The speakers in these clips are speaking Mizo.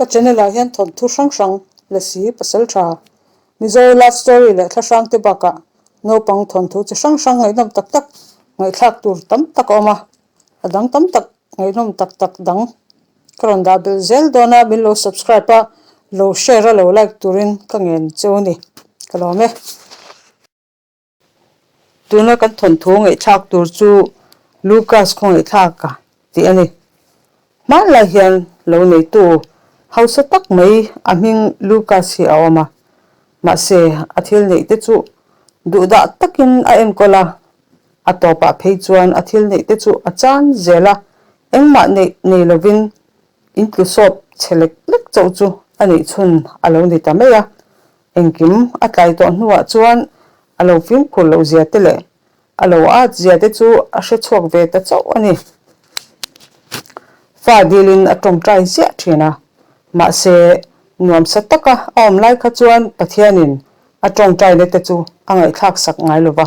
Ka channel ah hian thawnthu hrang hrang, Lasi, Pasaltha, Mizo love story leh thla hrang te bakah naupang thawnthu chi hrang hrang ngaihnawm tak tak ngaihthlak tur tam tak a awm a, a dang tam tak ngaihnawm tak tak dang ka rawn dah belh zel dawn a, min lo subscribe a, lo share a lo like turin ka ngen cheu a ni, ka lawm e. Tuna kan thawnthu ngaihthlak tur chu Lucas khawngaihthlak a tih a ni. Hmanlai hian lo neitu hausa tak mai a hming Lucas hi a awm a, mahse a thil neih te chu duhdah takin a enkawl a, a tawpah phei chuan a thil neih te chu a chan zel a, engmah neih nei lovin in tlu sawp chhe lek lek chauh chu a neih chhun a lo ni ta mai a. Engkim a tlai tawh hnuah chuan a lo fimkhur loh zia te leh a lo at zia te chu a hre chhuak ve ta chauh a ni. Fa dilin a tawngtai ziah thin a, mahse nuamsa taka a awm lai kha chuan Pathianin a tawngtaina te chu a ngaihthlak sak ngai lo va.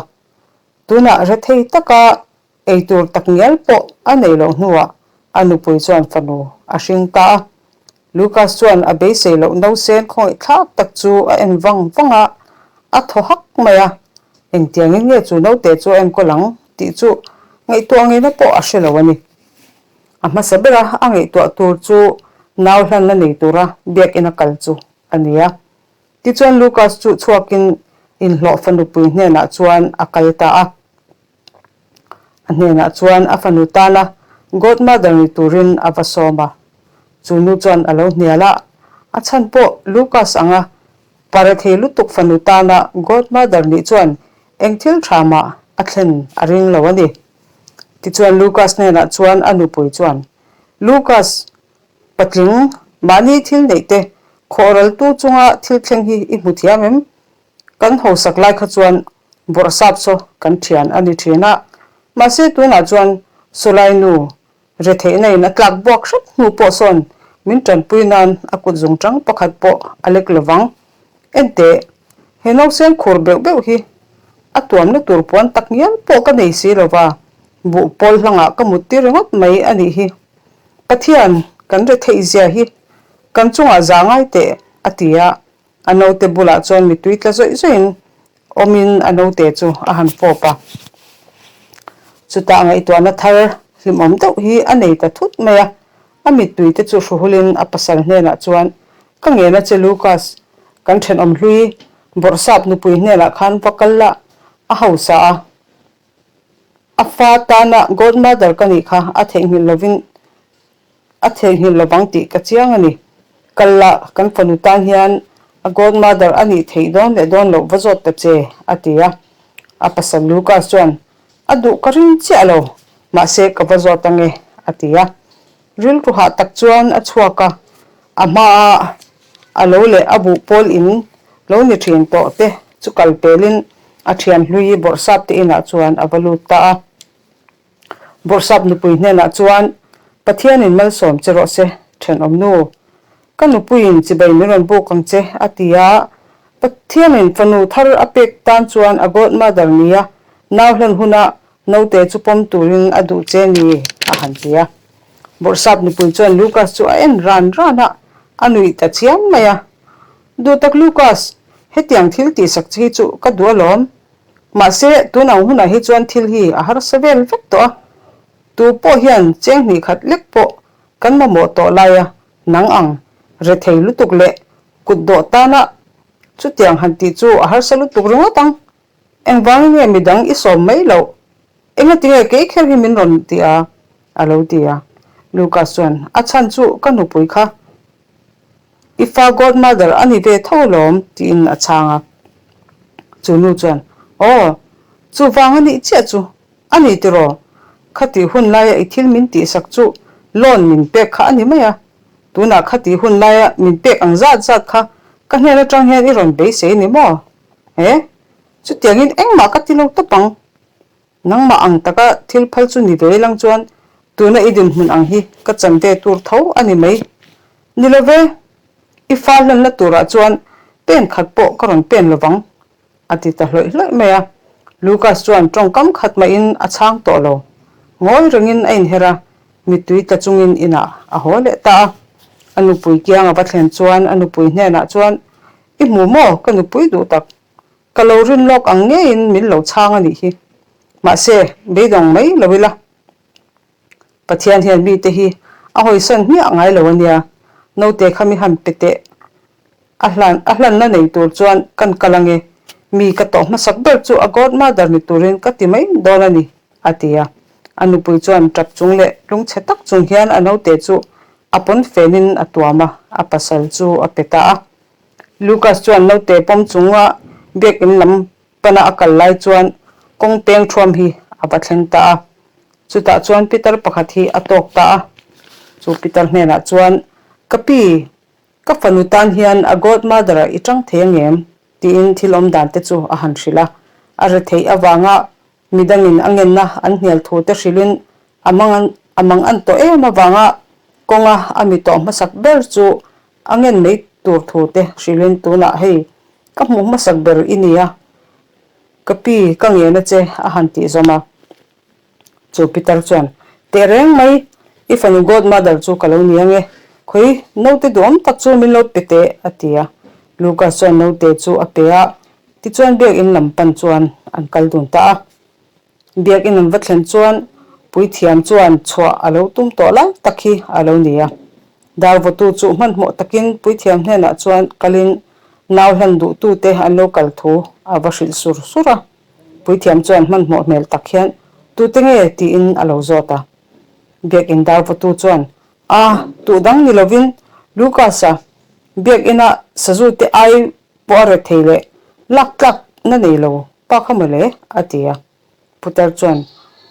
Tunah rethei taka Eitur tak ngial pawh a neih loh hnuah a nupui chuan fanu a hring ta a. Lucas chuan a beisei loh nausen khawngaihthlak tak chu a en vang vang a, a thaw hak mai a. Engtiangin nge chu naute chu a enkawl ang tih chu ngaihtuah ngeina pawh a hre lo a ni. A hmasa bera a ngaihtuah tur chu nau hlanna nei tura biakina kal chu a ni a. Tichuan Lucas chu chhuakin inhlawhfa nupui hnenah chuan a kal ta a. A hnenah chuan a fanu tana godmother ni turin a va sawm a. Chu nu chuan a lo hnial a, a chhan pawh Lucas anga pare thei lutuk fanu tana godmother nih chuan eng thil tha mah a thlen a ring lo a ni. Tichuan Lucas hnenah chuan a nupui chuan, Lucas, patling mahni thil neih te khawhraltu chunga thil thleng hi i hmu thiam em? Kan hausak lai kha chuan Bawrhsap saw kan thian a ni thin a, mahse tunah chuan Sawlai nu retheihna in a tlak buak hrep hnu pawh sawn min tanpui nan a kut zung chang pakhat pawh a lek lovang. Enteh, he nausen khur beuh beuh hi a tuamna tur puan tak ngial pawh ka nei si lova, buh pawl hlangah ka mut tir ringawt mai a nih hi. Pathian, kan retheih zia hi kan chungah za ngai teh, a ti a. A naute bulah chuan mitui tla zawih zawihin awmin a naute chu a han fawp a. Chutah ngaihtuahna thar hlimawm deuh hi a nei ta thut mai a, a mittui te chu hruhulin a pasal hnenah chuan, Ka ngena che Lucas, kan thenawm hlui Bawrhsap nupui hnenah khan va kal la, a hausa a. A fa tana godmother ka nih kha a theihnghilh lovin A theihnghilh lovang tih ka chiang a ni. Kal la, kan fanu tan hian a godmother a nih theih dawn leh dawn loh va zawt ta che, a ti a. A pasal Lucas chuan, A duh ka ring chiah lo, mahse ka va zawt ange, a ti a. Rilru hah tak chuan a chhuak a, a hmaa a lo leh a buh pawl in lo ni thin tawh te chu kal pelin a thian hlui bawrhsap te inah chuan a va lut ta a. Bawrhsap nupui hnenah chuan, Pathianin malsawm che rawh se, thenawm nu. Ka nupuiin chibai min rawn buk ang che, a ti a. Pathianin fanu thar a pek tan chuan a godmother nia nau hlen huna naute chu pawm turin a duh che ni, a han ti a. Bawrhsap nupui chuan Lucas chu a en ran ran a, a nuih ta chiam mai a. Duh tak Lucas, hetiang thil tihsak che hi chu ka duh alawm. Mahse, tun ang hunah hi chuan thil hi a harsa vel vek tawh a, tu pawh hian cheng hnih khat lek pawh kan mamawh tawh laia nang ang rethei lutuk leh kut dawh tana chutiang han tih chu a harsa lutuk ringawt ang. Engvangin nge midang i sawm mai loh? Engatinge kei kher hi min rawn ti a? a lo ti a. Lucas chuan, A chhan chu ka nupui kha. I fa godmother a ni ve tho alawm, tiin a chhang a. Chu nu chuan, Aw, chuvang a nih chiah chu a ni tiraw? Khati hun laia i thil min tihsak chu loan min pek kha a ni mai a. Tunah khati hun laia min pek ang zat zat kha ka hnen atang hian i rawn beisei ni maw? He, chutiangin engmah ka ti lo tawp ang. Nangmah ang taka thil phal chu ni ve lang chuan tuna i dinhmun ang hi ka chan ve tur tho a ni mai. Ni lo ve, i fa hlanna turah chuan pen khat pawh ka rawn pen lo vang, a ti ta hlawih hlawih mai a. Lucas chuan tawngkam khat mahin a chhang tawh lo. Ngawi rengin a inher a, mittui tla chungin inah a haw leh ta a. A nupui kiang a va thlen chuan a nupui hnenah chuan, I hmu maw, ka nupui duh tak. Ka lo rin lawk ang ngeiin min lo chhang a nih hi. Mahse, beidawng mai lo ila. Pathian hian mite hi a hawisan hmiah ngai lo a nia. Naute kha mi han pe teh. A hlan a hlanna nei tur chuan kan kal ange. Mi ka tawh hmasak ber chu a godmother ni turin ka ti mai dawn a ni, a ti a. A nupui chuan tap chung leh lungchhe tak chung hian a naute chu a pawn fenin a tuam a, a pasal chu a pe ta a. Lucas chuan naute pawm chunga biakinn lam pana a kal lai chuan kawng peng thuam hi a va thleng ta a. Chutah chuan Peter pakhat hi a tawk ta a. Chu Peter hnenah chuan, Ka pi, ka fanu tan hian a godmother ah i tang thei angem? tiin thil awm dan te chu a han hrilh a. A re theih avanga midangin a ngenna an hnial thu te hrilhin a mang a mang an tawh em avanga kawnga a mi tawh hmasak ber chu A ngen mai tur thu te hrilhin tunah hei ka hmuh hmasak ber i nia, ka pi ka ngen a che a han tih zawm a. Chu Peter chuan, Teh reng mai, i fanu godmother chu ka lo ni ange, khawi naute duhawm tak chu min lo pe teh a ti a. Lucas chuan naute chu a pe a, tichuan biakinn lam pan chuan an kal dun ta a. Biakinn an va thlen chuan puithiam chuan chhuah a lo tum tawh lai tak hi a lo ni a. Dar vawtu chu hmanhmawh takin puithiam hnenah chuan kalin nau hlan duhtute an lo kal thu a va hrilh sur sur a. Puithiam chuan hmanhmawh hmel tak hian tute nge tiin a lo zawt a. Biakinn dar vawtu chuan, A, tuh dang ni lovin Lucas-a biakina sazute ai pawh a rethei leh lak tlak na nei lo pa kha mawle a ti a. Putar chuan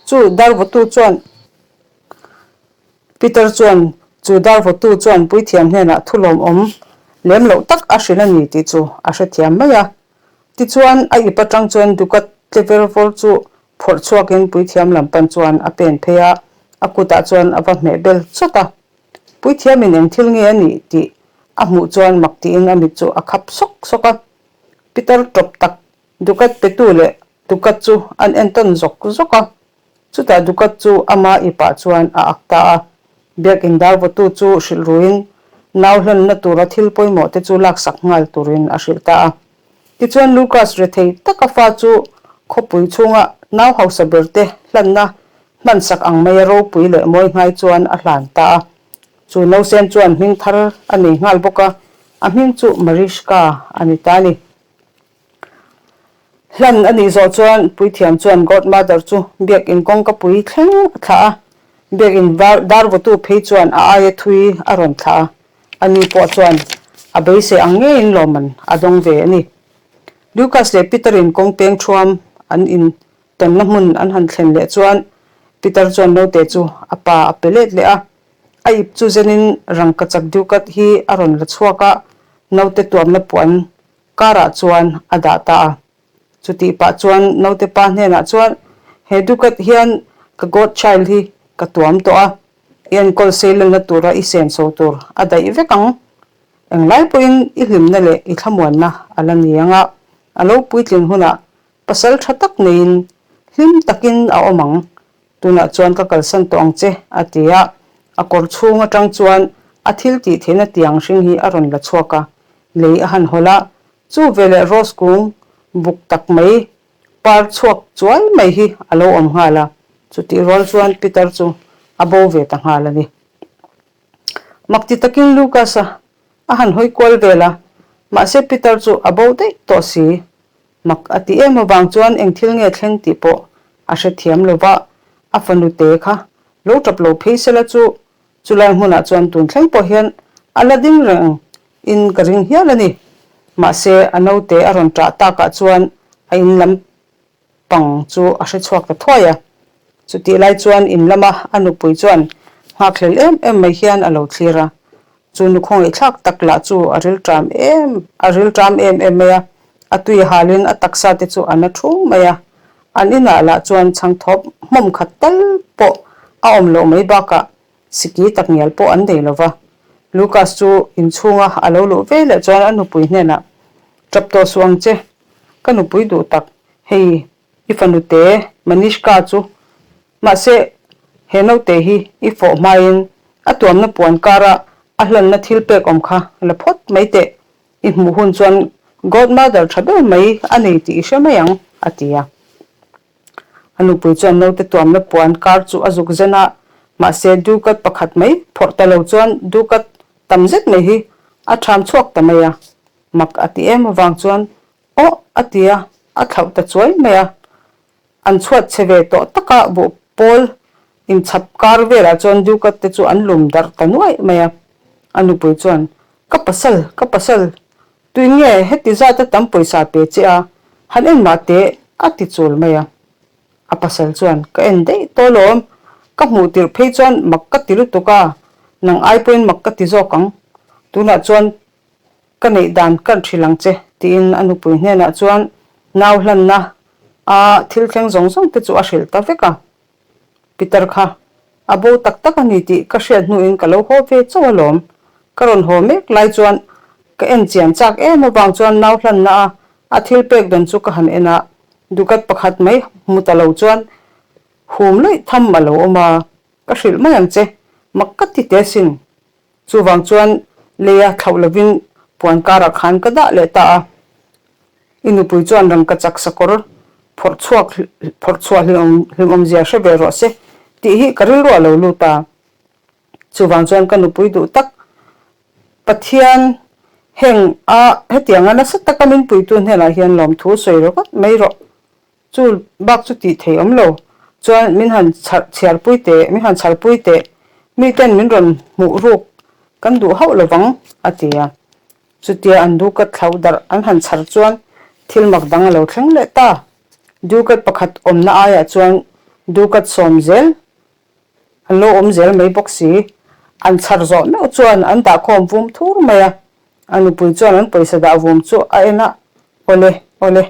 chu dar vawtu chuan Peter chuan chu dar vawtu chuan puithiam hnenah thu lawmawm lem loh tak a hrilh a ni tih chu a hrethiam mai a. Tichuan a ip atang chuan Dukat tlever vawr chu phawrh chhuakin puithiam lam pan chuan a pen phei a, a kutah chuan a va hmeh bel chawt a. Puithiamin eng thil nge a nih tih a hmuh chuan mak tiin a mit chu a khap sawk sawk a. Peter tawp tak Dukat petu leh Dukat chu an entawn zawk zawk a. Chutah Dukat chu ama ipah chuan a ak ta a. Biakinn dar vawtu chu hrilh ruin nau hlanna tura thil pawimawh te chu laksak nghal turin a hrilh ta a. Tichuan Lucas rethei taka fa chu khawpui chhunga nau hausa berte hlanna hmansak ang maia ropui leh mawi ngai chuan a hlan ta a. Chu nausen chuan hming thar a nei nghal bawk a, a hming chu Mariska a ni ta a ni. Hlan a nih zawh chuan puithiam chuan Godmother chu biakinn kawngka pui thleng a thlah a, biakinn dar vawtu phei chuan a aia thui a rawn thlah a. Ani pawh chuan a beisei ang ngeiin lawmman a dawng ve a ni. Lucas leh Peter-in kawng peng thuam an in tawnna hmun an han thlen leh chuan Peter chuan naute chu a pa a pe let leh a. A ip chu zenin rangkachak Ducat hi a rawn la chhuak a, naute tuamna puan karah chuan a dah ta a. Chutih pah chuan naute pa hnenah chuan, He Ducat hian ka godchild hi ka tuam tawh a, i enkawl seilenna tura i senso tur a daih vek ang. Englai pawhin i hlimna leh i thlamuanna a la ni ang a, a lo puitlin hunah pasal tha tak neiin hlim takin a awm ang. Tunah chuan ka kalsan tawh ang che, a ti a. A kawr chhung atang chuan a thil tih theihna tiang hring hi a rawn la chhuak a, lei a han hawlh a, Chu veleh rose kung buk tak mai par chhuak chuai mai hi a lo awm nghal a, chutih rual chuan Peter chu a bo ve ta nghal a ni. Mak ti takin Lucas-a a han hawi kual vel a, mahse Peter chu a bo daih tawh si. Mak a ti em avang chuan eng thil nge thleng tih pawh a hrethiam lo va, a fanu te kha lo tap lo phei sela chu Chulai hmunah chuan tun thleng pawh hian a la ding reng in ka ring hial a ni. Mahse, a naute a rawn ṭah takah chuan a in lam pang chu a hre chhuak ta thuai a. Chutih lai chuan in lama a nupui chuan nghakhlel em em mai hian a lo thlir a. Chu nu khawngaihthlak tak lah chu a rilṭam em a rilṭam em em mai a, a tui halin a taksa te chu a na ṭhung mai a. An inah lah chuan chhangthawp hmawm khat tal pawh a awm loh mai bakah siki tak ngial pawh an nei lo va. Lucas chu inchhunga a lo luh ve leh chuan a nupui hnenah, Tap tawh suh ang che, ka nupui duh tak, hei i fanute Manishka chu mahse he naute hi i fawh hmain a tuamna puan kara. A hlanna thil pek awm kha la phawt mai teh, i hmuh hun chuan Godmother tha ber mai a nei tih i hre mai ang, a ti a. A nupui chuan naute tuamna puan kar chu a zuk zen a, mahse dukat pakhat mai phawrh ta lo chuan dukat tam zet mai hi a ṭham chhuak ta mai a. Mak a ti em avang chuan Aw! a ti a, a thlauh ta chuai mai a. An chhuat chhe ve tawh taka buh pawl inchhap kar velah chuan dukat te chu an lum darh ta nuaih mai a. A nupui chuan, Ka pasal, ka pasal, tui nge heti zata tam pawisa pe che a, han en mah teh, a ti chul mai a. A pasal chuan, Ka en daih tawh alawm, ka hmuh tirh phei chuan mak ka ti lutuk a, nang ai pawhin mak ka ti zawk ang. Tunah chuan ka neih dan kan hrilh ang che, tiin a nupui hnenah chuan nau hlanna a thil thleng zawng zawng te chu a hrilh ta vek a. Peter kha a bo tak tak a ni tih ka hriat hnuin ka lo haw ve chauh alawm. Ka rawn haw mek lai chuan ka en chian chak em avang chuan nau hlanna a a thil pek dawn chu ka han en a, dukat pakhat mai hmu ta lo chuan hum lawih tham a lo awm a, ka hrilh mai ang che, mak ka ti teh asin. Chuvang chuan leia thlauh lovin puan karah khan ka dah leh ta a. I nupui chuan rangka chak sakawr phawrh chhuak phawrh chhuah hlimawm hlimawmzia hre ve rawh se tih hi ka rilru a lo lut a. Chuvang chuan ka nupui duh tak Pathian heng a hetianga nasa taka min puitu hnenah hian lawmthu sawi rawh mai rawh. Chu bak chu tih thei awm lo. Chuan min han chhar chhiarpui teh, min han chharpui teh, miten min rawn hmuh ruk kan duh hauh lo vang, a ti a. Chutia an dukat thlauh darh an han chhar chuan thil mak dang a lo thleng leh ta. Dukat pakhat awmna aiah chuan dukat sawm zel an lo awm zel mai bawk si. An chhar zawh meuh chuan an dahkhawm vum thur mai a. A nupui chuan an pawisa dah vum chu a en a, Awle, awle.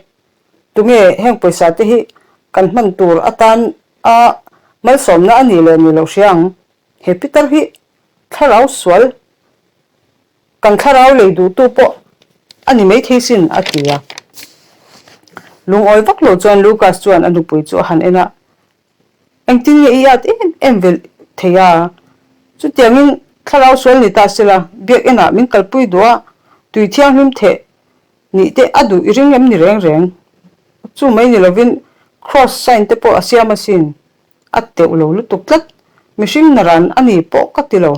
Tunge heng pawisa te hi kan hman tur atan a malsawmna a nih leh nih loh hria ang. He pitar hi thlarau sual kan thlarau lei duhtu pawh a ni maithei sin a ti a. Lungawi vak lo chuan Lucas chuan a nupui chu a han en a, Engtin nge i at em em velh thei a? Chutiangin thlarau sual ni ta sela biakinn ah min kalpui duh a, tui thianghlim theh Nih te a duh i ring em ni reng reng? Chu mai ni lovin cross sign te pawh a siam asin. A teuh lo lutuk tlat. Mihring naran a ni pawh ka ti lo.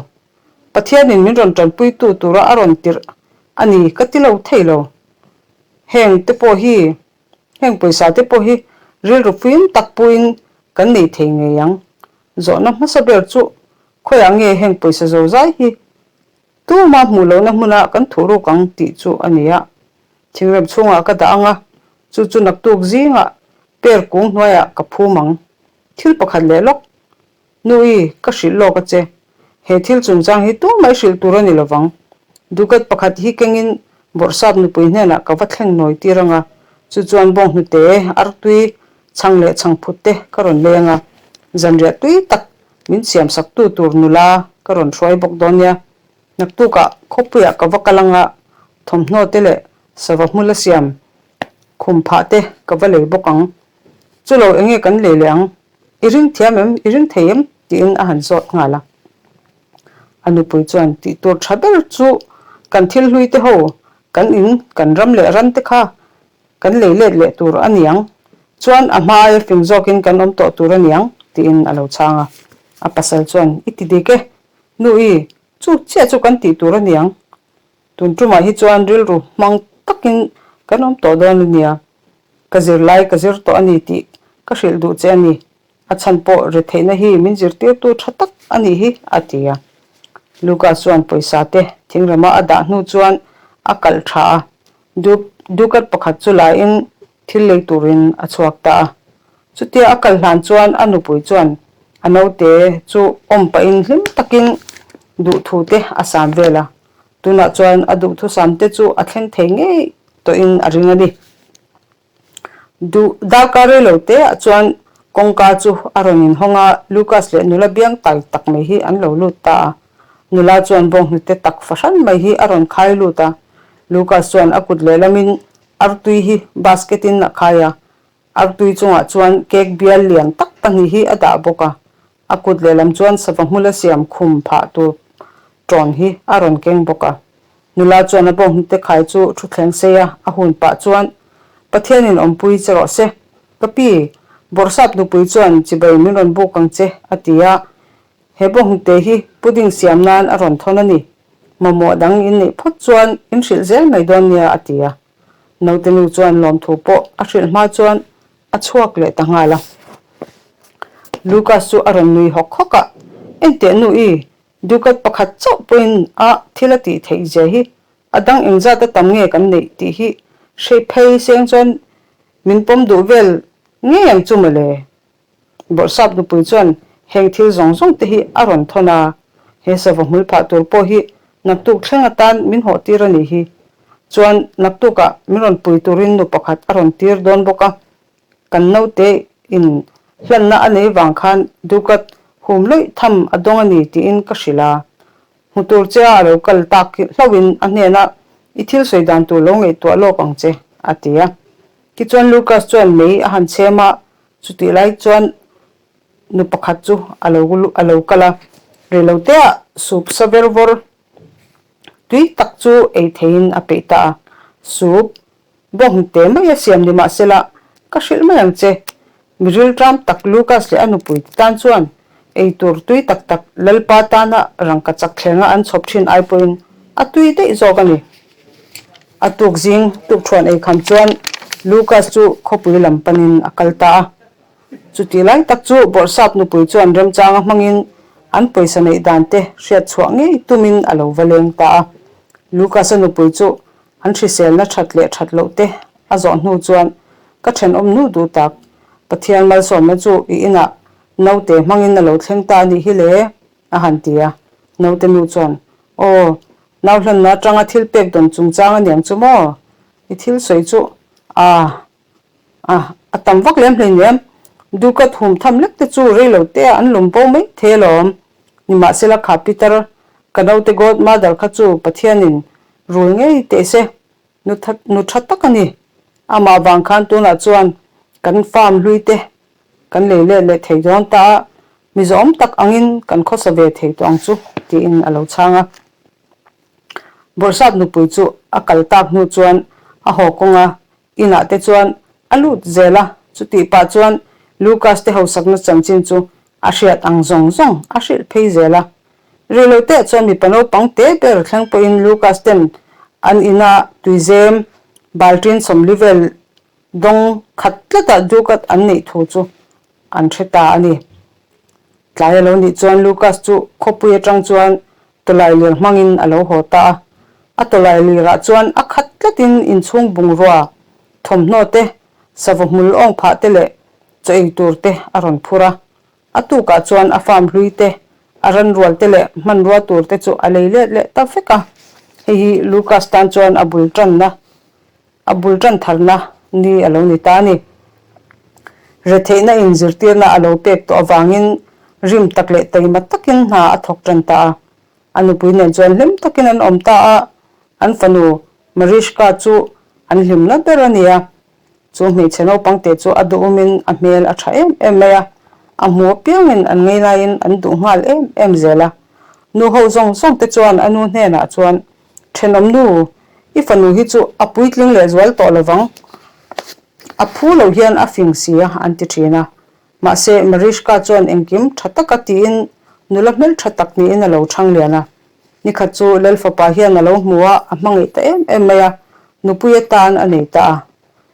Pathianin min rawn tanpuitu tura a rawn tirh a ni ka ti lo thei lo. Heng te pawh hi, heng pawisa te pawh hi rilru fim tak puiin kan nei thei ngei ang. Zawhna hmasa ber chu khawiah nge heng pawisa zozai hi Tuma hmuh lohna hmuna kan thuh ruk ang tih chu a ni a. Thingrem chhungah ka dah ang a, chu chu naktuk zingah per kung hnuaiah ka phum ang. Thil pakhat leh lawk. Nui, ka hrilh lawk a che. He thil chungchang hi tumah i hrilh tur a ni lovang. Dukat pakhat hi kengin Bawrhsap nupui hnenah ka va thleng nawi tir ang a, chu chuan bawnghnute, artui, chhang leh chhangphut te ka rawn leng a. Zanriah tui tak Min siam saktu tur nula ka rawn hruai bawk dawn nia. Naktukah khawpuiah ka va kal anga thawmhnaw te leh sava hmula siam khum phah te ka va lei bawk ang. Chulo enge kan lei leh ang? I ring thiam em? I ring thei em? tiin a han zawt nghal a. A nupui chuan tih tur tha ber chu kan thil hlui te ho, kan in, kan ram leh ran te kha Kan lei let leh tur a niang. Chuan a hma aia fing zawkin kan awm tawh tur a niang, tiin a lo chhang a. A pasal chuan, I ti dik e. Nu i, chu chiah chu kan tih tur a niang. Tun tumah hi chuan rilru hmang takin kan awm tawh dawn a nia. Ka zirlai ka zir tawh a ni tih ka hrilh duh che a ni. A chhan pawh retheihna hi min zirtirtu tha tak a nih hi, a ti a. Lucas chuan pawisa te thingrema a dah hnu chuan a kalh tha a. Dukat pakhat chu laiin thil lei turin a chhuak ta a. Chutia a kal hlan chuan a nupui chuan a naute chu awm pahin hlim takin duhthu te a sam vel a. Tunah chuan a duhthusam te chu a thleng thei ngei tawhin a ring a ni. Duh darkar rei lo te ah chuan kawngka chu a rawn inhawng a, Lucas leh nula biang tai tak mai hi an lo lut ta a. Nula chuan bawnghnute tak fahran mai hi a rawn khai lut a, Lucas chuan a kut lehlamin artui hi basket in a khai a, artui chungah chuan cake bial lian tak pahnih hi a dah bawk a, a kut lehlam chuan sava hmula siam khum phah tur. Ṭawn hi a rawn keng bawk a. Nula chuan a bawnghnute khai chu thutthleng sei a, a hun pah chuan, Pathianin awmpui che rawh se. Ka pi, Bawrhsap nupui chuan chibai min rawn buk ang che, a ti a. He bawnghnute hi pudding siam nan a rawn thawn a ni. Mamawh dang in neih phawt chuan in hrilh zel mai dawn nia, a ti a. Naute nu chuan lawmthu pawh a hrilh hma chuan a chhuak leh ta nghal a. Lucas chu a rawn nui hawk hawk a, Enteh nu i, Dukat pakhat chauh pawhin a thil a tih theih zia hi a dang engzat a tam nge kan neih tih hi hre phei seng chuan min pawm duh vel ngei ang chu mawle. Bawrhsap nupui chuan heng thil zawng zawng te hi a rawn thawn a, he sava hmul phah tur pawh hi naktuk thleng atan min hawh tir a nih hi. Chuan naktukah min rawn pui turin nu pakhat a rawn tir dawn bawk a, Kan naute in hlanna a nei vang khan Dukat hum lawih tham a dawng a ni tiin ka hrilh a. Hmu tur che a a lo kal tak hlauhin a hnena i thil sawi dan tur lo ngaihtuah lawk ang che a ti a. Tichuan Lucas chuan mei a han chhem a, chutih lai chuan nu pakhat chu a lo a lo kal a, reiloteah sup sa ver vawr tui tak chu ei theiin a peih ta a. Sup Bawnghnute mai a siam ni mahsela ka hrilh mai ang che. Mi rilṭam tak Lucas leh a nupui te tan chuan ei tur tui tak tak Lalpa tana rangka chak thlenga an chhawp ṭhin ai pawhin a tui daih zawk a ni. A tuk zing tukṭhuan ei kham chuan Lucas chu khawpui lam panin a kal ta a. Chutih lai tak chu Bawrhsap nupui chuan remchanga hmangin an pawisa neih dan te hriat chhuah ngei tumin a lo va leng ta a. Lucas-a nupui chu An hriselna that leh that loh te a zawh hnu chuan ka thenawm nu duh tak, Pathian malsawmna chu i inah naute hmangin a lo thleng ta a nih hi le, a han ti a. Naute nu chuan, Aw, nau hlanna atanga thil pek dawn chungchang a niang chu maw? I thil sawi chu a a a tam vak lem hleinem. Dukat hum tham lek te chu rei lo te ah an lum bo mai thei alawm. Nimahsela kha Peter, ka naute godmother kha chu Pathianin Rul ngei teh se, nu tha nu tha tak a ni. Amah vang khan tunah chuan kan farm hlui te kan lei let leh thei dawn ta a, mi zawm tak angin kan khawsa ve thei tawh ang chu tiin a lo chhang a. Bawrhsap nupui chu a kal tak hnu chuan a haw kawng a, inah te chuan a lut zel a, chutih pah chuan Lucas te hausakna chanchin chu a hriat ang zawng zawng a hrilh phei zel a. Rei lo teh chuan mipa naupang te ber thleng pawhin Lucas ten an ina tuizem balṭin sawmli vel dawng khat tlata dukat an neih thu chu an hre ta a ni. Tlai a lo nih chuan Lucas chu khawpui atang chuan tawlai lir hmangin a lo haw ta a. A tawlai lirah chuan a khat tlatin inchhung bungrua, thawmhnaw te, sava hmul awng phah te leh chaw ei tur te a rawn phur a. A tukah chuan a farm hlui te, a ranrual te leh hmanrua tur te chu a lei let leh ta vek a. Hei hi Lucas tan chuan a bul tanna, a bul tan tharna ni a lo ni ta a ni. Retheihna inzirtirna a lo pek tawh avangin rim tak leh taima takin hna a thawk tan ta a. A nupui nen chuan hlim takin an awm ta a, an fanu Mariska chu an hlimna ber a ni a. Chu hmeichhe naupang te chu a duhawmin a hmel a tha em em mai a, a hmu apiangin an ngei laiin an duh nghal em em zel a. Nu ho zawng zawng te chuan a nu hnenah chuan, Thenawm nu, i fanu hi chu a puitling leh zual tawh lovang, a phu lo hian a fing si a, an ti thin a. Mahse, Mariska chuan engkim tha taka tiin nula hmel tha tak niin a lo chhang lian a. Nikhat chu Lalfapa hian a lo hmu a, a hmangaih ta em em mai a, nupui atan a nei ta a.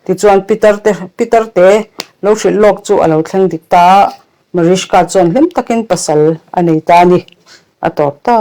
Tichuan Peter te Peter te lo hrilh lawk chu a lo thleng dik ta a, Mariska chuan hlim takin pasal a nei ta a ni, a tawp ta.